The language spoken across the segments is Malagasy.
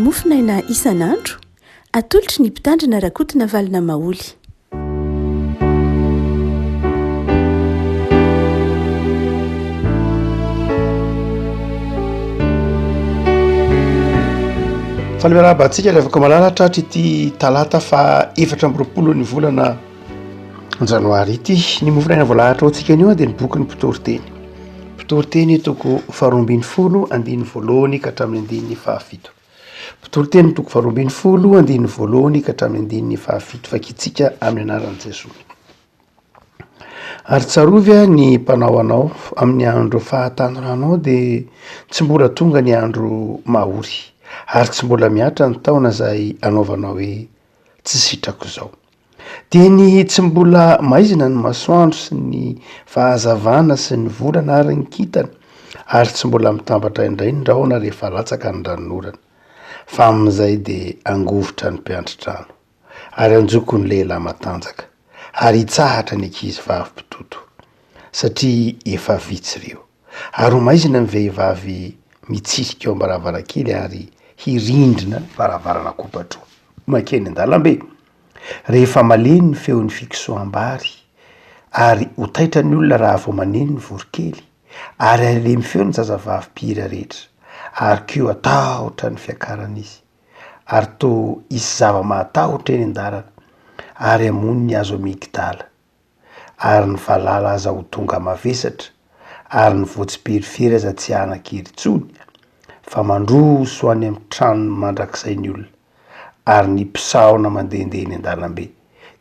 Mofonaina isan'andro, atolotry ny Mpitandrina Rakotonavalona Maholy. Faly miarahaba antsika ry havako malala tratry ity talata faha 24 ny volana janoary ity. Ny mofonaina voalahatra ho antsika anio dia ny bokin'ny mpitoriteny. Mpitoriteny toko faharoa ambin'ny folo andininy voalohany ka hatramin'ny andininy fahafito. Mpitoriteny toko faharoa ambin'ny folo andininy voalohany ka hatramin'ny andininy fahafito. Vakintsika amin'ny anaran'i Jesoa. Ary tsarovy aho ny mpanao anao amin'ny andro fahatanoranao dia tsy mbola tonga ny andro mahory ary tsy mbola mihatra ny taona izay anaovanao hoe tsy sitrako izao. Dia ny tsy mbola maizina ny masoandro sy ny fahazavana sy ny volana ary ny kintana ary tsy mbola mitambatra indray ny rahona rehefa latsaka ny ranonorana fa amin'izay dia hangovitra ny mpiandry trano. ary hanjoko ny lehilahy matanjaka, ary hitsahatra ny ankizy vavy mpitoto, satria efa vitsy ireo. Ary ho maizina ny vehivavy mitsirika eo am-baravarankely ary hirindrina ny varavarana kopa-droa mankeny an-dalambe, rehefa malemy ny feon'ny fikosoham-bary, ary ho taitra ny olona raha vao maneno ny voronkely, ary halemy feo ny zazavavy mpihira rehetra, ary koa hatahotra ny fiakarana izy. ary toa hisy zava-mahatahotra eny an-dalana, ary hamono ny hazo amygdala, ary ny valala aza ho tonga mavesatra, ary ny voatsiperifery aza tsy hanan-kery intsony, fa mandroso any amin'ny tranony mandrakizay ny olona, ary ny mpisaona mandehandeha eny an-dalambe.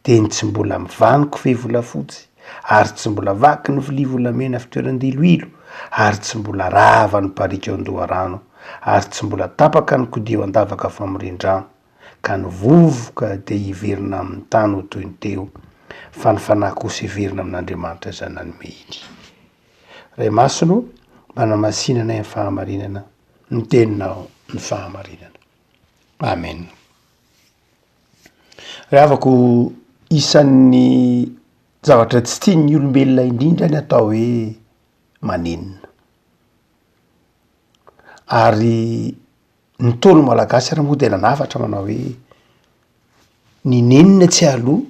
dia ny tsy mbola mivaha ny kofehy volafotsy, ary tsy mbola vaky ny vilia volamena fitoeran-diloilo, ary tsy mbola rava ny barika eo an-doharano, ary tsy mbola tapaka ny kodia eo an-davaka famorian-drano, ka ny vovoka dia hiverina amin'ny tany ho toy ny teo, fa ny fanahy kosa hiverina amin'Andriamanitra izay nanome iny. Ray Masina ô, manamasina anay amin'ny fahamarinana, ny teninao ny fahamarinana. Amen. Ry havako, isan'ny zavatra tsy tian'ny olombelona indrindra ny atao hoe manenina. Ary ny Ntaolo malagasy ary moa dia nanafatra manao hoe ny nenina tsy aloha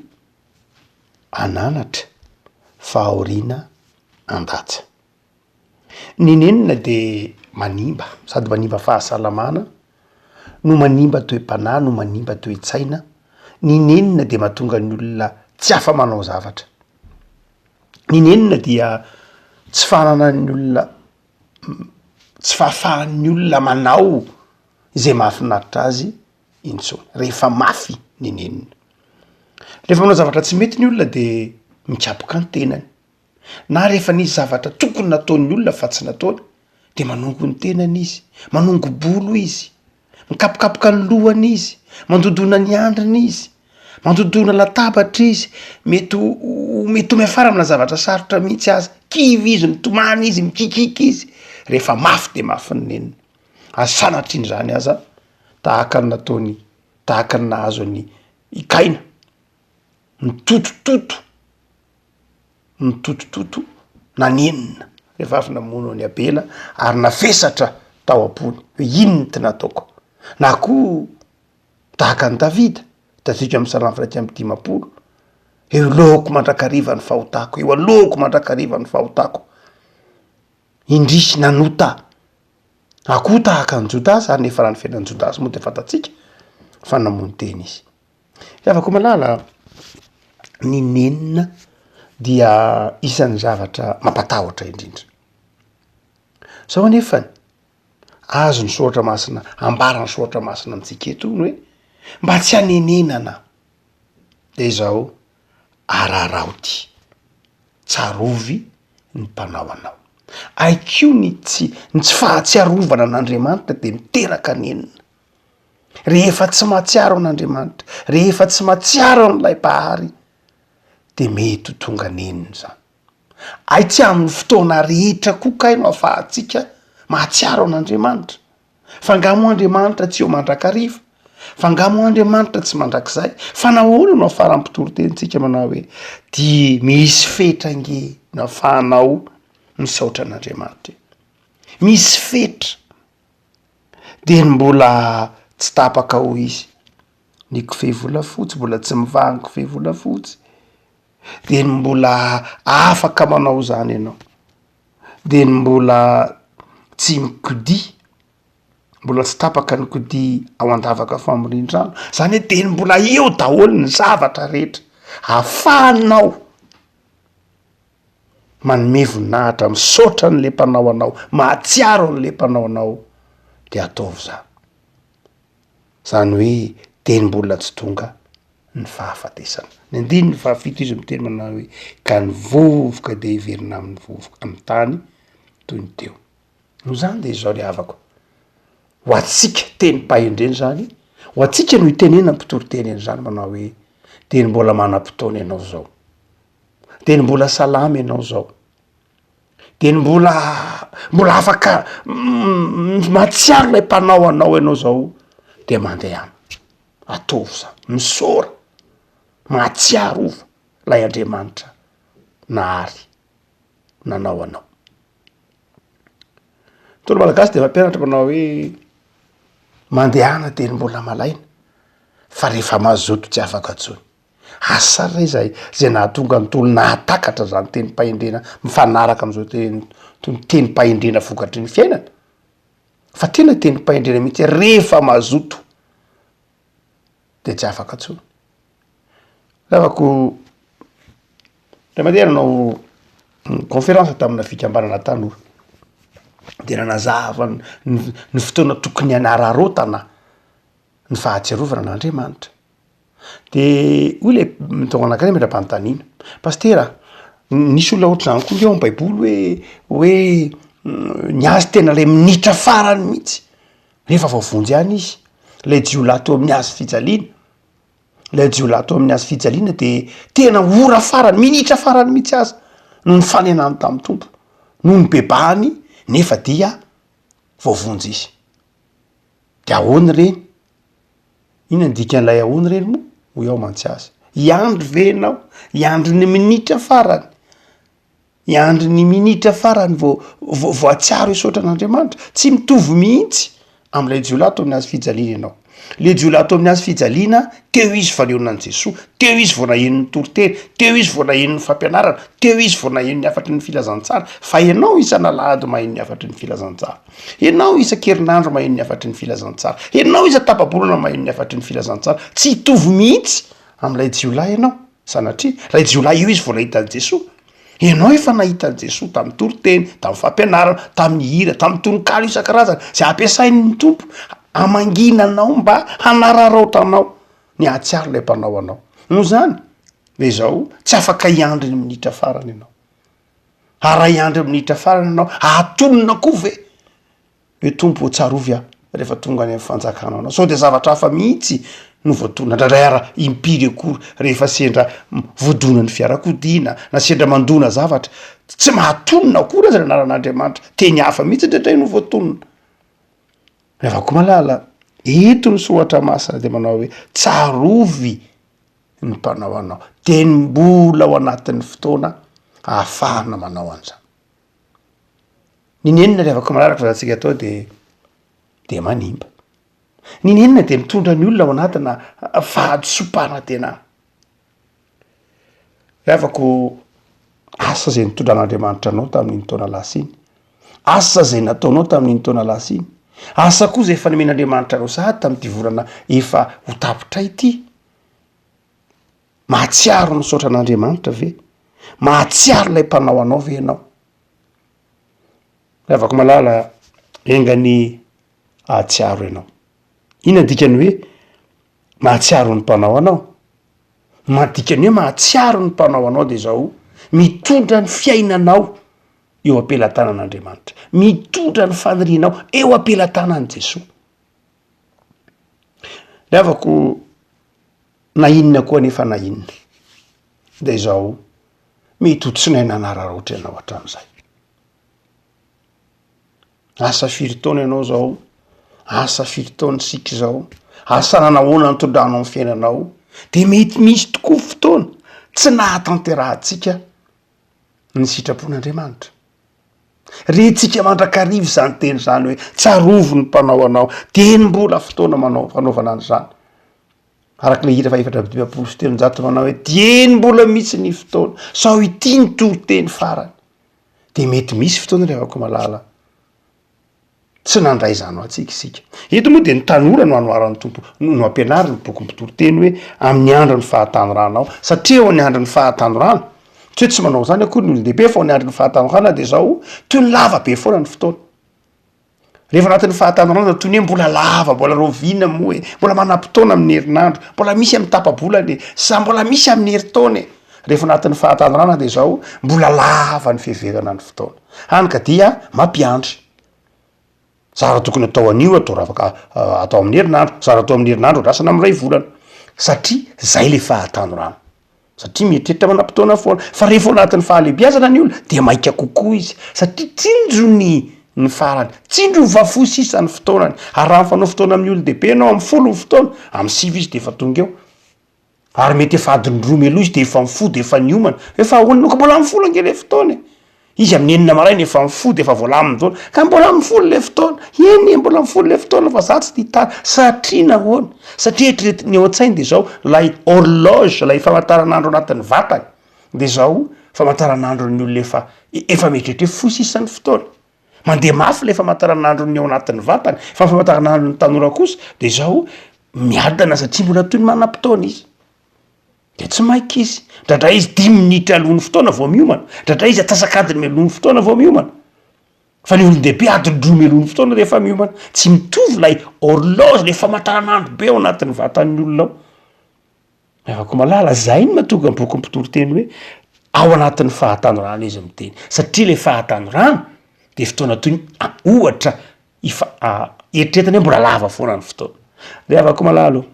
ananatra fa aoriana andatsa. Ny nenina dia manimba, sady manimba fahasalamana no manimba toe-panahy no manimba toe-tsaina, ny nenina dia mahatonga ny olona tsy afa-manao zavatra, ny nenina dia tsy fananan'ny olona, tsy fahafahan'ny olona manao izay mahafinaritra azy intsony, rehefa mafy ny nenina. Rehefa manao zavatra tsy mety ny olona de mikapoka ny tenany. Na rehefa nisy zavatra tokony nataon'ny olona fa tsy nataony de manongo ny tenany izy, manongo-bolo izy, mikapokapoka ny lohany izy, mandodona ny andriny izy, mandodona latabatra izy, mety ho mety ho miafara amina zavatra sarotra mihitsy aza, kivy izy, mitomany izy, mikikiky izy, rehefa mafy de mafy ny nenina, ary sanatrian'izany aza tahaka ny nataony, tahaka ny nahazo an'i i Kaina, nitotototo. nitotototo nanenina rehefa avy namono an'i Abela ary navesatra tao am-pony hoe inona ity nataoko, na koa tahaka an'i Davida, hitantsika amin'ny Salamo 51, eo alohako mandrakariva ny fahotako, eo alohako mandrakariva ny fahotako, indrisy nanota aho koa tahaka an'i Jodasy, ary nefa raha ny fiainan'i Jodasy moa dia fantatsika fa namono tena izy. Ry havako malala, ny nenina dia isan'ny zavatra mampatahotra indrindra. Zao anefany, azon'ny soratra masina, ambaran'ny soratra masina amintsika eto ny hoe mba tsy hanenenana de izao araraoty, tsarovy ny mpanao anao. Aikio ny tsy ny tsy fahatsiarovana an'Andriamanitra de miteraka nenina. Rehefa tsy mahatsiaro an'Andriamanitra, rehefa tsy mahatsiaro an'ilay Mpahary, de mety ho tonga nenina izany. Hay tsy amin'ny fotoana rehetra koa kay no ahafahantsika mahatsiaro an'Andriamanitra. Fa nga moa Andriamanitra tsy eo mandrakariva? Fa nga moa Andriamanitra tsy mandrakizay? Fa nahoana no ahafaran'ny mpitory-tenintsika manao hoe, dia misy fetra ange no ahafahanao misaotra an'Andriamanitra e. Misy fetra. Dia ny mbola Tsy tapaka hoy izy ny kofehy volafotsy, mbola tsy mivaha ny kofehy volafotsy, de ny mbola afaka manao izany ianao, de ny mbola tsy mikodia, mbola tsy tapaka ny kodia ao an-davaka famorian-drano, zany hoe de ny mbola eo daholo ny zavatra rehetra ahafahanao manome voninahitra, misaotra an'le mpanao anao, mahatsiaro an'le mpanao anao de ataovy zany, zany hoe teny mbola tsy tonga ny fahafatesana. Ny andininy fahafito izy miteny manao hoe ka ny vovoka de hiverina amin'ny vovoka amin'ny tany toy ny teo. Noho izany de izao ry havako, ho antsika tenim-pahendrena izany, ho antsika no itenenan'ny mpitory teny an'izany manao hoe teny mbola manam-potoana ianao zao. Dia ny mbola salama ianao zao, dia ny mbola mbola afaka mahatsiaro ilay mpanao anao ianao zao de mandehana, ataovy zany, misaora, mahatsiarova lay Andriamanitra nahary nanao anao. Ntaolo malagasy de mampianatra manao hoe mandehana dia ny mbola malaina fa rehefa mazoto tsy afaka intsony. Asa re izay izay nahatonga ny Ntaolo nahatakatra izany tenim-pahendrena mifanaraka amin'izao teny toy ny tenim-pahendrena vokatry ny fiainana, fa tena tenim-pahendrena mihitsy rehefa mazoto de tsy afaka intsony. Ravako indray mandeha nanao conférence tamina fikambanana tanora de nanazava ny ny fotoana tokony hanararaotana ny fahatsiarovana an'Andriamanitra. De hoy le tonga anankiray nametra-panontaniana, pasitera nisy olona ohatr'izany koa nge ao am-baiboly hoe hoe ny azy tena le minitra farany mihitsy nefa voavonjy ihany izy, lay jiolahy teo amin'ny hazo fijaliana, lay jiolahy teo amin'ny hazo fijaliana de tena ora farany, minitra farany mihitsy aza no nifanenany tamin'ny Tompo, no nibebahany nefa dia voavonjy izy. De ahoana ireny? Inona ny dikan'ilay ahoana ireny moa? Hoy aho mantsy azy. Hiandry ve ianao? Hiandry ny minitra farany? Hiandry ny minitra farany vao vao vao hahatsiaro hisaotra an'Andriamanitra? Tsy mitovy mihitsy amin'ilay jiolahy teo amin'ny hazo fijaliana ianao. Le jiolahy teo amin'ny hazo fijaliana, teo izy vao nihaona an'i Jesoa, teo izy vao naheno ny toriteny, teo izy vao naheno ny fampianarana, teo izy vao naheno ny hafatry ny filazantsara, fa ianao isan'alahady maheno ny hafatry ny filazantsara. Ianao isan-kerinandro maheno ny hafatry ny filazantsara. Ianao isan-tapa-bolana maheno ny hafatry ny filazantsara. Tsy hitovy mihitsy amin'ilay jiolahy ianao, sanatria. Ilay jiolahy io izy vao nahita an'i Jesoa. Ianao efa nahita an'i Jesoa tamin'ny toriteny, tamin'ny fampianarana, tamin'ny hira, tamin'ny tononkalo isan-karazany, izay ampiasain'ny Tompo hamangiana anao mba hanararaotra anao ny hahatsiaro ilay Mpanao anao. Noho izany, dia izao, tsy afaka hiandry ny minitra farany ianao. Ary raha hiandry amin'ny minitra farany ianao, hahatonina koa ve hoe Tompo ô tsarovy aho rehefa tonga any amin'ny fanjakanao anao? Sao dia zavatra hafa mihitsy no voatonona, indraindray ara impiry akory rehefa sendra voadonan'ny fiarakodia na sendra mandona zavatra, tsy mahatonina akory aza ny anaran'Andriamanitra, teny hafa mihitsy indraindray no voatonona. Ry havako malala, eto ny soratra masina dia manao hoe tsarovy ny mpanao anao, teny mbola ao anatin'ny fotoana ahafahana manao an'izany. Ny nenina ry havako malalaka fa antsika atao de de manimba. Ny nenina de mitondra ny olona ao anatina fahadisoam-panantenana. Ry havako, asa izay nitondran'Andriamanitra anao tamin'iny taona lasa iny, asa izay nataonao tamin'iny taona lasa iny, asa koa izay efa nomen'Andriamanitra anao sahady tamin'ity volana efa ho tapitra ity. Mahatsiaro misaotra an'Andriamanitra ve? Mahatsiaro ilay mpanao anao ve ianao? Ry havako malala, enga anie hahatsiaro ianao. Inona ny dikan'ny hoe mahatsiaro ny mpanao anao? Ny dikan'ny hoe mahatsiaro ny mpanao anao dia izao, mitondra ny fiainanao eo am-pelatanan'Andriamanitra, mitondra ny fanirianao eo am-pelatanan'i Jesoa. Ry havako, na inona koa anefa na inona, dia izao, mety ho tsy nahay nanararaotra ianao hatramin'izay. Asa firy taona ianao izao, asa firy taona isika izao, asa nanahoana nitondranao ny fiainanao, dia mety misy tokoa fotoana tsy nahatanterahantsika ny sitrapon'Andriamanitra. Rentsika mandrakariva izany teny izany hoe tsarovy ny mpanao anao, dieny mbola fotoana manao fanaovana an'izany. Araka ilay hira faha 354 manao hoe dieny mbola misy ny fotoana, sao ity ny toriteny farany. Dia mety misy fotoana ry havako malala tsy nandray izany ho antsika isika. Eto moa dia ny tanora no anoharan'ny Tompo, no ampianarin'ny boky mpitoriteny hoe amin'ny andron'ny fahatanoranao, satria eo amin'ny andron'ny fahatanorana, tsy hoe tsy manao izany akory ny olon-dehibe fa ao amin'ny andron'ny fahatanorana dia izao, toy ny lava be foana ny fotoana. Rehefa anatin'ny fahatanorana toy ny hoe mbola lava, mbola rahoviana moa e, mbola manam-potoana amin'ny herinandro, mbola misy amin'ny tapa-bolana e, sa mbola misy amin'ny herintaona e. Rehefa anatin'ny fahatanorana dia izao, mbola lava ny fiheverana ny fotoana. Hany ka dia mampiandry. Zara tokony atao anio atao afaka atao amin'ny herinandro, zara atao amin'ny herinandro andrasana amin'ny iray volana. Satria zay le fahatanorana. Satria mieritreritra manam-potoana foana. Fa rehefa ao anatin'ny fahalehibiazana ny olona dia maika kokoa izy. Satria tsinjony ny farany, tsinjony fa fohy sisa ny fotoanany. Ary raha mifanao fotoana amin'ny olon-dehibe ianao amin'ny folo ny fotoana, amin'ny sivy izy dia efa tonga eo. Ary mety efa adiny roa mialoha izy de efa mifoha de efa niomana, efa ahoana moa ka mbola amin'ny folo ange le fotoana e! Izy amin'ny enina maraina efa mifoha de efa voalaminy daholo, ka mbola amin'ny folo le fotoana, eny e mbola amin'ny folo le fotoana fa za tsy tia tara, satria nahoana? Satria eritreretiny ao an-tsainy de zao, lay horloge, lay famantaranandro anatin'ny vatany de zao famantaranandron'ny olona efa efa mieritreritra hoe fohy sisa ny fotoana, Mandeha mafy ilay famantaranandron'ny ao anatin'ny vatany, fa ny famantaranandron'ny tanora kosa de zao miadana satria mbola toy ny manam-potoana izy, de tsy maika izy, ndraindray izy dimy minitra alohan'ny fotoana vao miomana, ndraindray izy atsasak'adiny mialohan'ny fotoana vao miomana, fa ny olon-dehibe adiny roa mialohan'ny fotoana de efa miomana, tsy mitovy ilay horloge, le famantaranandro be ao anatin'ny vatan'ny olona ao. Havako malala, zay no mahatonga ny boky mpitory teny hoe ao anatin'ny fahatanorana izy miteny, satria le fahatanorana de fotoana toy ny ohatra ifa- eritreretina hoe mbola lava foana ny fotoana. Ry havako malala ô,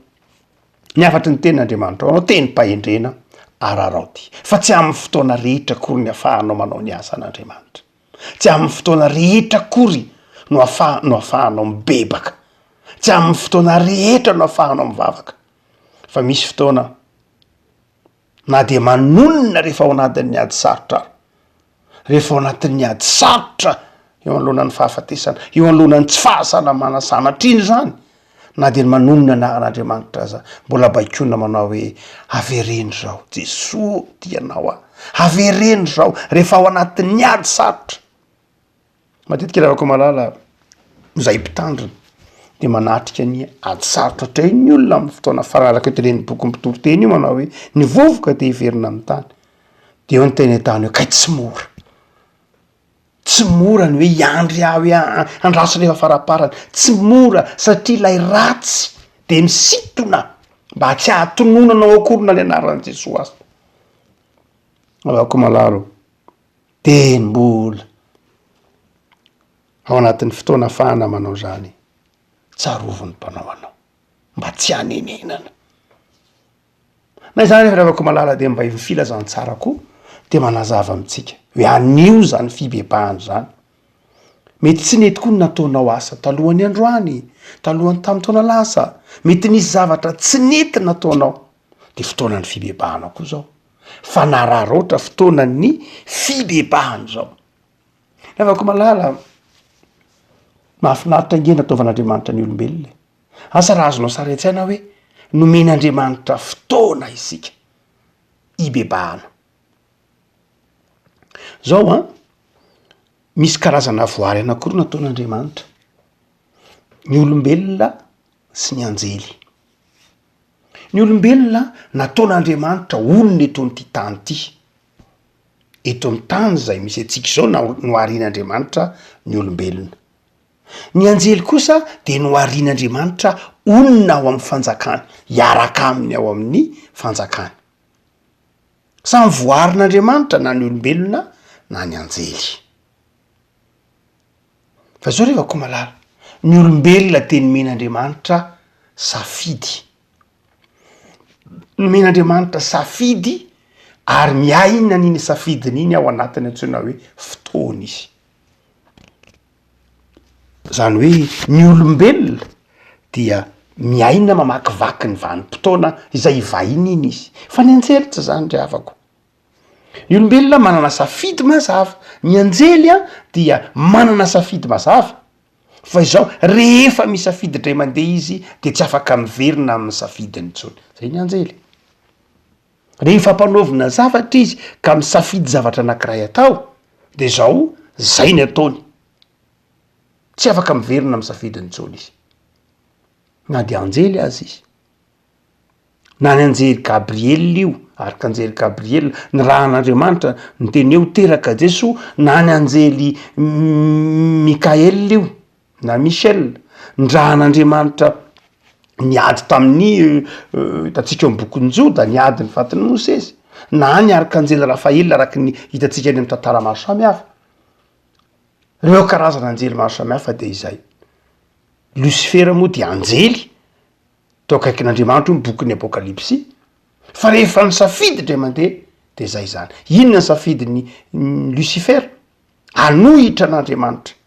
ny hafatry ny tenin'Andriamanitra ho anao, tenim-pahendrena araraoty, fa tsy amin'ny fotoana rehetra akory ny afahanao manao ny asan'Andriamanitra, tsy amin'ny fotoana rehetra akory no afaha- no afahanao mibebaka, tsy amin'ny fotoana rehetra no afahanao mivavaka. Fa misy fotoana na dia manonona rehefa ao anatin'ny ady sarotra ary, rehefa ao anatin'ny ady sarotra eo anoloanan'ny fahafatesana, eo anoloanan'ny tsy fahasalamana sanatriana izany, na dia ny manonona anaran'Andriamanitra aza mbola baikoina manao hoe avereno izao, Jesoa ô tia anao aho, avereno izao rehefa ao anatin'ny ady sarotra. Matetika ry havako malala, izay mpitandrina dia manatrika ny ady sarotra atrehin'ny olona amin'ny fotoana farany araka io tenenin'ny boky mpitory teny io manao hoe ny vovoka dia hiverina amin'ny tany. Dia eo ny teny an-tany hoe kay tsy mora. Tsy mora ny hoe hiandry aho hoe andraso rehefa faraparany. Tsy mora satria ilay ratsy dia misintona mba tsy hahatononana ao akory na ny anaran'i Jesoa aza. Havako malala ô. Teny mbola ao anatin'ny fotoana afahana manao izany, tsarovy ny mpanao anao mba tsy hanenenana. Na izany anefa ry havako malala dia mba ny filazantsara koa dia manazava amintsika hoe anio izany fibebahana izany. Mety tsy nety koa ny nataonao asa talohan'ny androany, talohan'ny tamin'ny taona lasa, mety nisy zavatra tsy nety nataonao, de fotoanan'ny fibebahana koa zao. Fanararaotra fotoanan'ny fibebahana izao. Ry havako malala, mahafinaritra ange nataovan'Andriamanitra ny olombelona e. Asa raha azonao sary an-tsaina hoe nomen'Andriamanitra fotoana isika hibebahana. Zao an, misy karazana voary anankiroa nataon'Andriamanitra, ny olombelona sy ny anjely. Ny olombelona nataon'Andriamanitra olona eto amin'ity tany ity. Eto amin'ny tany izay misy antsika izao na noharian'Andriamanitra ny olombelona. Ny anjely kosa dia noharian'Andriamanitra honina ao amin'ny fanjakany, hiaraka aminy ao amin'ny fanjakany. Samy voaharin'Andriamanitra na ny olombelona na ny anjely. Fa zao ry havako malala, ny olombelona dia nomen'Andriamanitra safidy. Nomen'Andriamanitra safidy ary miaina an'iny safidiny iny ao anatin'ny antsoina hoe fotoana izy. Zany hoe ny olombelona dia miaina mamakivaky ny vanim-potoana izay ivahiniany izy. Fa ny anjely tsy zany ry havako. Ny olombelona manana safidy mazava, ny anjely an dia manana safidy mazava, fa izao rehefa misafidy indray mandeha izy de tsy afaka miverina amin'ny safidiny intsony, zay ny anjely. Rehefa ampanaovina zavatra izy ka misafidy zavatra anankiray atao de zao, zay ny ataony, tsy afaka miverina amin'ny safidiny intsony izy, na de anjely aza izy. Na ny anjely Gabriela io, arkanjely Gabriela, nirahan'Andriamanitra niteny hoe ho teraka Jesoa, na ny anjely Mikaela io, na Michel, nirahan'Andriamanitra niady tamin'ny hitantsika ao amin'ny bokin'i Joda, niady ny fatin'i Mosesy, na ny arkanjely Rafaela araka ny hitantsika any amin'ny tantara maro samihafa. Ireo karazana anjely maro samihafa dia izay. Losifera moa dia anjely Teo akaikin'Andriamanitra io ny bokin'ny Apokalypsy, fa rehefa nisafidy indray mandeha de zay zany. Inona ny safidin'i Lucifer? Hanohitra an'Andriamanitra.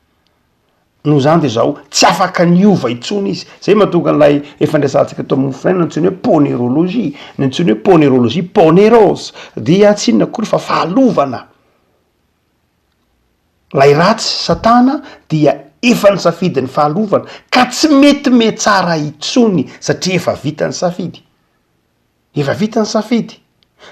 Noho izany de zao, tsy afaka niova intsony izy. Zay mahatonga an'ilay efa niresahantsika tao amin'ny mofonaina antsoina hoe ponerologie. Ny antsoina hoe ponerologie, poneros, dia tsy inona akory fa fahalovana. Ilay ratsy, Satana, dia efa nisafidy ny fahalovana ka tsy mety mihatsara intsony satria efa vita ny safidy. Efa vita ny safidy.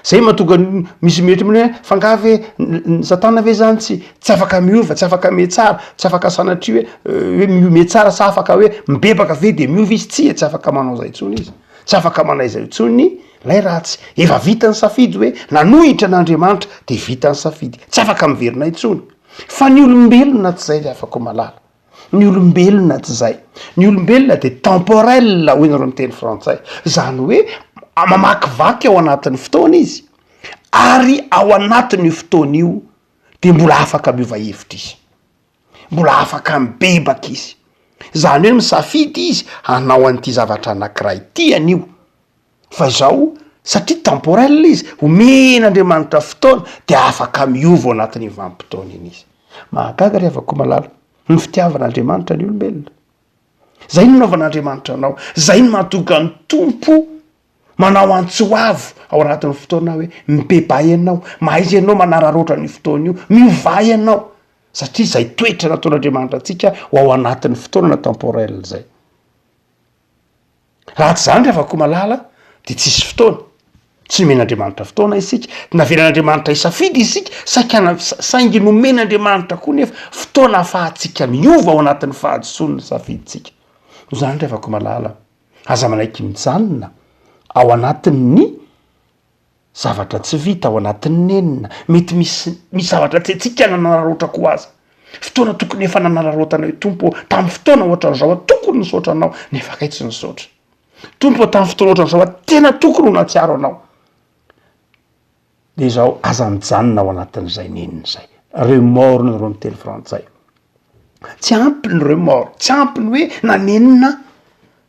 Zay mahatonga ny misy mety hoe fa nga ve ny Satana ve zany tsy tsy afaka miova, tsy afaka mihatsara, tsy afaka sanatria hoe hoe mihatsara sa afaka hoe mibebaka ve de miova izy? Tsia, tsy afaka manao zay intsony izy. Tsy afaka manao izay intsony lay ratsy. Efa vita ny safidy hoe nanohitra an'Andriamanitra de vita ny safidy. Tsy afaka miverina intsony. Fa ny olombelona tsy zay ry havako malala. Ny olombelona tsy zay. Ny olombelona de temporel hoy nareo miteny frantsay. Zany hoe mamakivaky ao anatin'ny fotoana izy ary ao anatin'io fotoana io de mbola afaka miova hevitra izy. Mbola afaka mibebaka izy. Izany hoe misafidy izy hanao an'ity zavatra anankiray ity anio. Fa izao, satria temporel izy, omen'Andriamanitra fotoana, dia afaka miova ao anatin'iny vanim-potoana iny izy. Mahagaga ry havako malala, ny fitiavan'Andriamanitra ny olombelona. Izay no nanaovan'Andriamanitra anao, izay no mahatonga ny Tompo manao antso avo ao anatin'ny fotoana hoe mibebaha ianao, mahaiza ianao manararaotra an'io fotoana io, miovà ianao, satria izay toetra nataon'Andriamanitra antsika ho ao anatin'ny fotoana na temporel izay. Raha tsy izany ry havako malala dia tsisy fotoana, tsy nomen'Andriamanitra fotoana isika, navelan'Andriamanitra hisafidy isika, saika na- saingy nomen'Andriamanitra koa nefa fotoana ahafahantsika miova ao anatin'ny fahadisoan'ny safidintsika. Noho izany ry havako malala, Aza manaiky mijanona ao anatin'ny zavatra tsy vita, ao anatin'ny nenina. Mety misy misy zavatra tsy haintsika nanararaotra koa aza. Fotoana tokony efa nanararaotana hoe Tompo ô, tamin'ny fotoana ohatran'izao aho tokony nisaotra Anao, nefa kay tsy nisaotra. Tompo ô, tamin'ny fotoana ohatran'izao aho tena tokony ho nahatsiaro Anao. Dia izao, aza mijanona ao anatin'izay nenina izay. Remords no ireo miteny frantsay. Tsy ampy ny remords, tsy ampy ny hoe nanenina aho.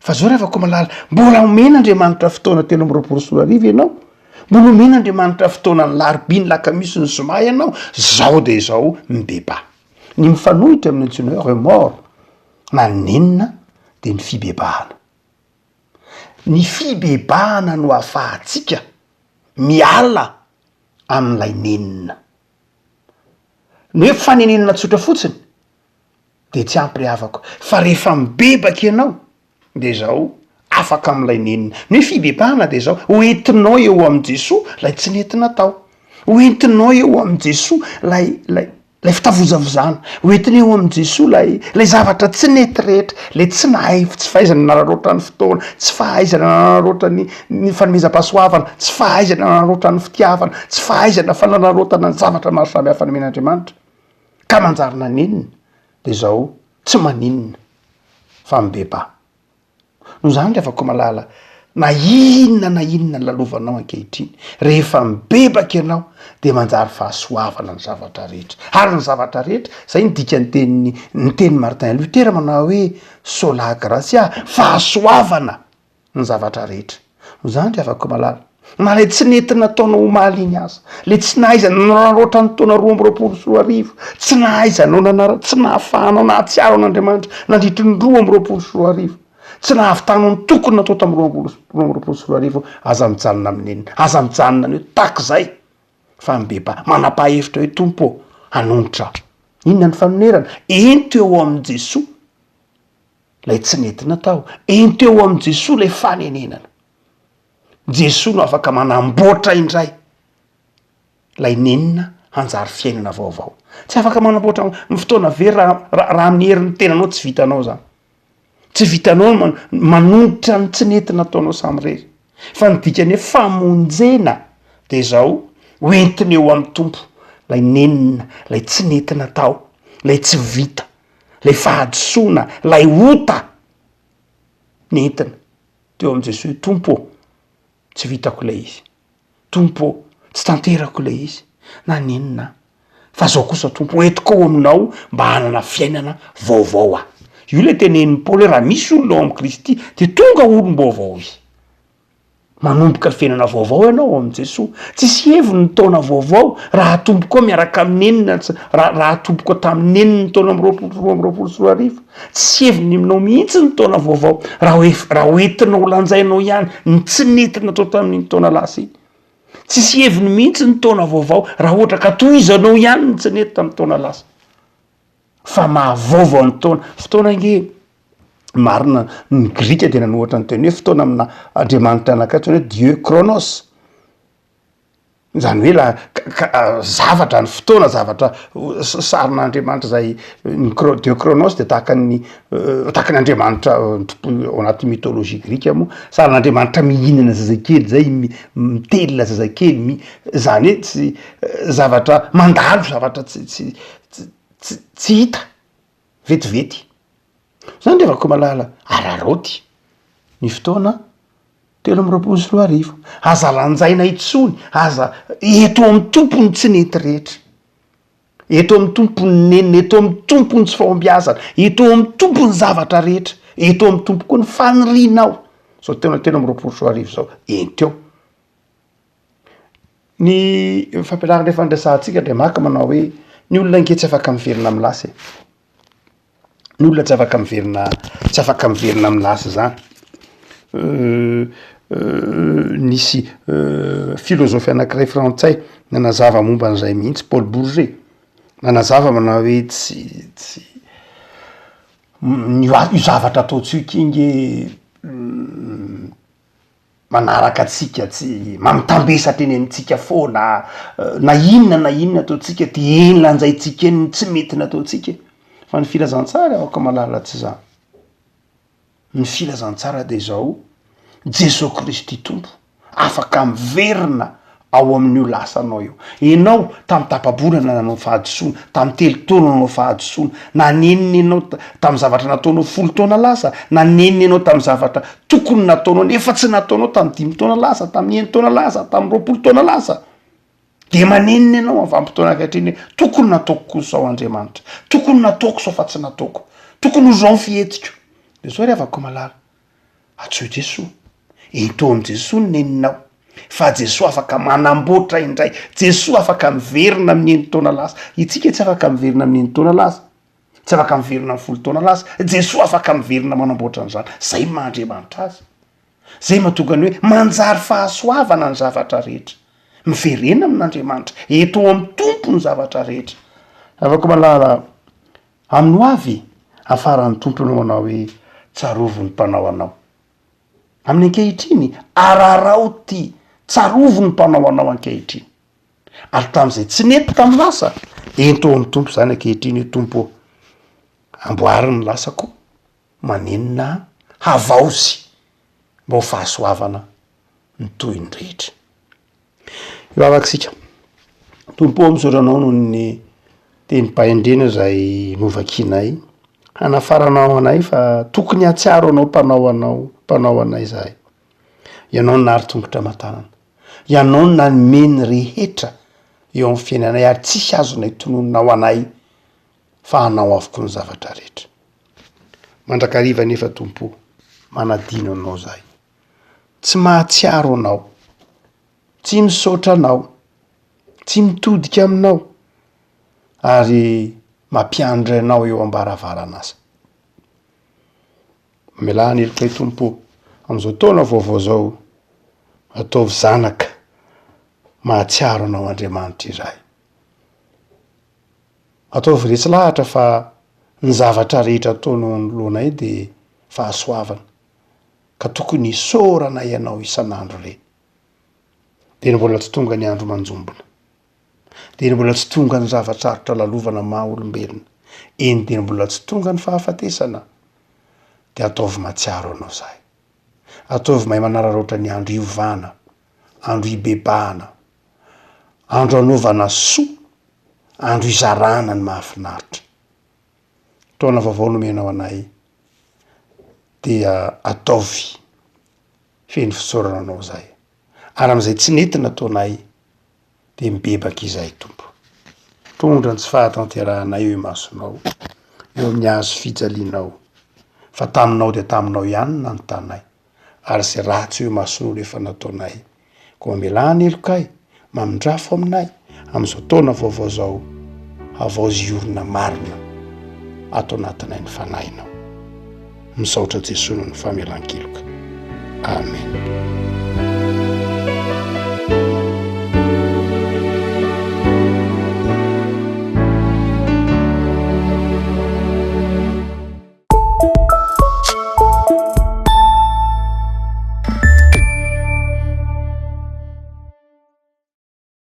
Fa zao ry havako malala, mbola omen'Andriamanitra fotoana 2023 ianao, mbola omen'Andriamanitra fotoana ny larobia, ny lakamisy, ny zoma ianao, zao dia izao mibebaha. Ny mifanohitra amin'ny antsoina hoe remords na nenina dia ny fibebahana. Ny fibebahana no ahafahantsika miala amin'ilay nenina. Ny hoe fanenenana tsotra fotsiny de tsy ampy ry havako, fa rehefa mibebaka ianao de zao afaka amin'ilay nenina. Ny hoe fibebahana de zao, ho entinao eo amin'i Jesoa lay tsy nety natao, ho entinao eo amin'i Jesoa lay lay Ilay fitavozavozana, ho entina eo amin'i Jesoa ilay ilay zavatra tsy nety rehetra, ilay tsy nahay, tsy fahaizana nanararaotra ny fotoana, tsy fahaizana nanararaotra ny ny fanomezam-pahasoavana, tsy fahaizana nanararaotra ny fitiavana, tsy fahaizana fanararaotana ny zavatra maro samihafa nomen'Andriamanitra, ka manjary nanenina, dia izao tsy maninona fa mibebaha. Noho izany ry havako malala, na inona na inona lalovanao ankehitriny, rehefa mibebaka ianao dia manjary fahasoavana ny zavatra rehetra. Ary ny zavatra rehetra, izay ny dikan'ny tenin'ny ny tenin'i Martin Luther manao hoe sola gratia, fahasoavana ny zavatra rehetra. Noho izany ry havako malala, na ilay tsy nety nataonao omaly iny aza, ilay tsy nahaizana nanararaotra ny taona 2022, tsy nahaizanao nanara, tsy nahafahanao nahatsiaro an'Andriamanitra nandritry ny 2022, tsy nahavitanao ny tokony natao tamin'ny 2022, aza mijanona amin'ny nenina, aza mijanona ny hoe tak'izay. Fa mibebaha, manapaha hevitra hoe Tompo ô, hanonitra aho. Inona ny fanonerana? Ento eo amin'i Jesoa ilay tsy nety natao. Ento eo amin'i Jesoa ilay fanenenana. Jesoa no afaka manamboatra indray ilay nenina hanjary fiainana vaovao. Tsy afaka manamboatra ny fotoana very raha raha amin'ny herin'ny tenanao tsy vitanao zany. Tsy vitanao ny manonitra ny tsy nety nataonao samirery. Fa ny dikany hoe famonjena de zao, hoentina eo amin'ny Tompo lay nenina, lay tsy nety natao, lay tsy vita, lay fahadisoana, lay ota nentina teo amin'i Jesoa hoe Tompo ô, tsy vitako ilay izy. Tompo ô, tsy tanterako ilay izy, na nenina aho, fa zao kosa Tompo, entiko ao aminao mba hanana fiainana vaovao aho. Io ilay tenenin'i Paoly hoe raha misy olona ao amin'i Kristy dia tonga olom-baovao izy. Manomboka fiainana vaovao ianao ao amin'i Jesoa. Tsisy heviny ny taona vaovao raha atombokao miaraka amin'ny nenina, raha raha atombokao tamin'ny nenina ny taona amby roapolo 2022. Tsisy heviny aminao mihitsy ny taona vaovao raha hoe raha hoentinao lanjainao ihany ny tsy nety natao tamin'iny taona lasa iny. Tsisy heviny mihitsy ny taona vaovao raha ohatra ka tohizanao ihany ny tsy nety tamin'ny taona lasa. Fa mahavaovao ny taona. Fotoana ange marina ny grika dia nanohatra ny teny hoe fotoana amina andriamanitra anankiray antsoina hoe dieu Chronos. Izany hoe la ka zavatra ny fotoana zavatra sarin'Andriamanitra izay ny chro- dieu Chronos dia tahaka ny tahaka ny andriamanitra ao anatin'ny mythologie grika moa, sarin'Andriamanitra mihinana zazakely zay, mitelina zazakely, mi- zany hoe tsy zavatra mandalo zavatra tsy tsy tsy tsy hita vetivety. Zany ry havako malala, araraoty ny fotoana 2023. Aza lanjaina intsony, aza, eto amin'ny Tompo ny tsy nety rehetra. Eto amin'ny Tompo ny nenina, eto amin'ny Tompo ny tsy fahombiazana, eto amin'ny Tompo ny zavatra rehetra, eto amin'ny Tompo koa ny fanirianao. Zao taona 2023 zao, ento eo. Ny fampianarana efa niresahantsika dia maka manao hoe ny olona ange tsy afaka miverina amin'ny lasa e. Ny olona tsy afaka miverina tsy afaka miverina amin'ny lasa zany. Nisy filôzôfy anankiray frantsay nanazava momba an'izay mihitsy, Paul Bourget, nanazava manao hoe tsy tsy ny io zavatra ataontsika io nge manaraka antsika, tsy mamitambesatra eny amintsika foana, na inona na inona ataontsika de eny lanjaintsika eny ny tsy mety nataontsika e, fa ny filazantsara aoka malala tsy zany, ny filazantsara de zao, Jesoa Kristy Tompo afaka miverina ao amin'io lasanao io. Enao tamin'ny tapa-bolana nanao fahadisoana, tamin'ny telo taona nanao fahadisoana, nanenina enao tamin'ny zavatra nataonao folo taona lasa, nanenina enao tamin'ny zavatra tokony nataonao nefa tsy nataonao tamin'ny dimy taona lasa, tamin'ny enin-taona lasa, tamin'ny 20 taona lasa. De manenina enao amin'ny vanim-potoana ankehitriny hoe tokony nataoko koa izao Andriamanitra, tokony nataoko izao fa tsy nataoko, tokony ho izao ny fihetsiko. De zao ry havako malala, Antsoy Jesoa. Ento amin'i Jesoa ny neninao. Fa Jesoa afaka manamboatra indray. Jesoa afaka miverina amin'ny enin-taona lasa. Itsika tsy afaka miverina amin'ny enin-taona lasa. Tsy afaka miverina amin'ny folo taona lasa. Jesoa afaka miverina manamboatra an'izany. Zay maha Andriamanitra azy. Zay mahatonga ny hoe manjary fahasoavana ny zavatra rehetra. Miverena amin'Andriamanitra. Ento amin'ny Tompo ny zavatra rehetra. Afaka malala Amin'ny ho avy, hafaran'ny Tompo ianao manao hoe, Tsarovy ny Mpanao anao. Amin'ny ankehitriny, araraoty, tsarovy ny Mpanao anao ankehitriny. Ary tamin'izay tsy nety tamin'ny lasa, ento ao amin'ny Tompo izany ankehitriny hoe, Tompo ô, amboary ny lasako, manenina aho, havaozy mba ho fahasoavana ny tohiny rehetra. Hivavaka isika. Tompo ô, misaotra Anao noho ny tenim-pahendrena izay novakianay, hanafaranao anay fa tokony hahatsiaro Anao Mpanao anao, Mpanao anay izahay. Ianao no nahary tongotra aman-tanana. Ianao no nanome ny rehetra eo amin'ny fiainanay ary tsisy azonay tononina ho anay fa Anao avokoa ny zavatra rehetra. Mandrakariva anefa Tompo ô, manadino Anao izahay. Tsy mahatsiaro Anao, tsy misaotra Anao, tsy mitodika Aminao, ary mampiandry Anao eo am-baravarana aza. Mamelà ny helokay Tompo ô, amin'izao taona vaovao izao, ataovy zanaka. Mahatsiaro anao Andriamanitra izahay. Ataovy resy lahatra fa ny zavatra rehetra ataonao anoloanay dia fahasoavana, ka tokony hisaorana ianao isan'andro re. Dia ny mbola tsy tonga ny andro manjombona. Dia ny mbola tsy tonga ny zava-tsarotra lalovana maha olombelona. Eny dia ny mbola tsy tonga ny fahafatesana. Dia ataovy mahatsiaro anao zahay. Ataovy mahay manararaotra ny andro hiovana, andro hibebahana, andro hanaovana soa, andro hizarana ny mahafinaritra. Taona vaovao nomenao anay dia ataovy feno fisaorana anao zahay. Ary amin'izay tsy nety nataonay dia mibebaka izahay Tompo. Tondra ny tsy fahatanterahanay eo imasonao, eo amin'ny hazo fijalianao, fa taminao dia taminao ihany no nanotanay, ary izay ratsy eo imasonao no efa nataonay. Koa mamelà ny helokay, mamindrafo aminay, amin'izao taona vaovao izao, havaozy hiorina marina ato anatinay ny Fanahinao. Misaotra Jesoa noho ny famelan-keloka. Amen.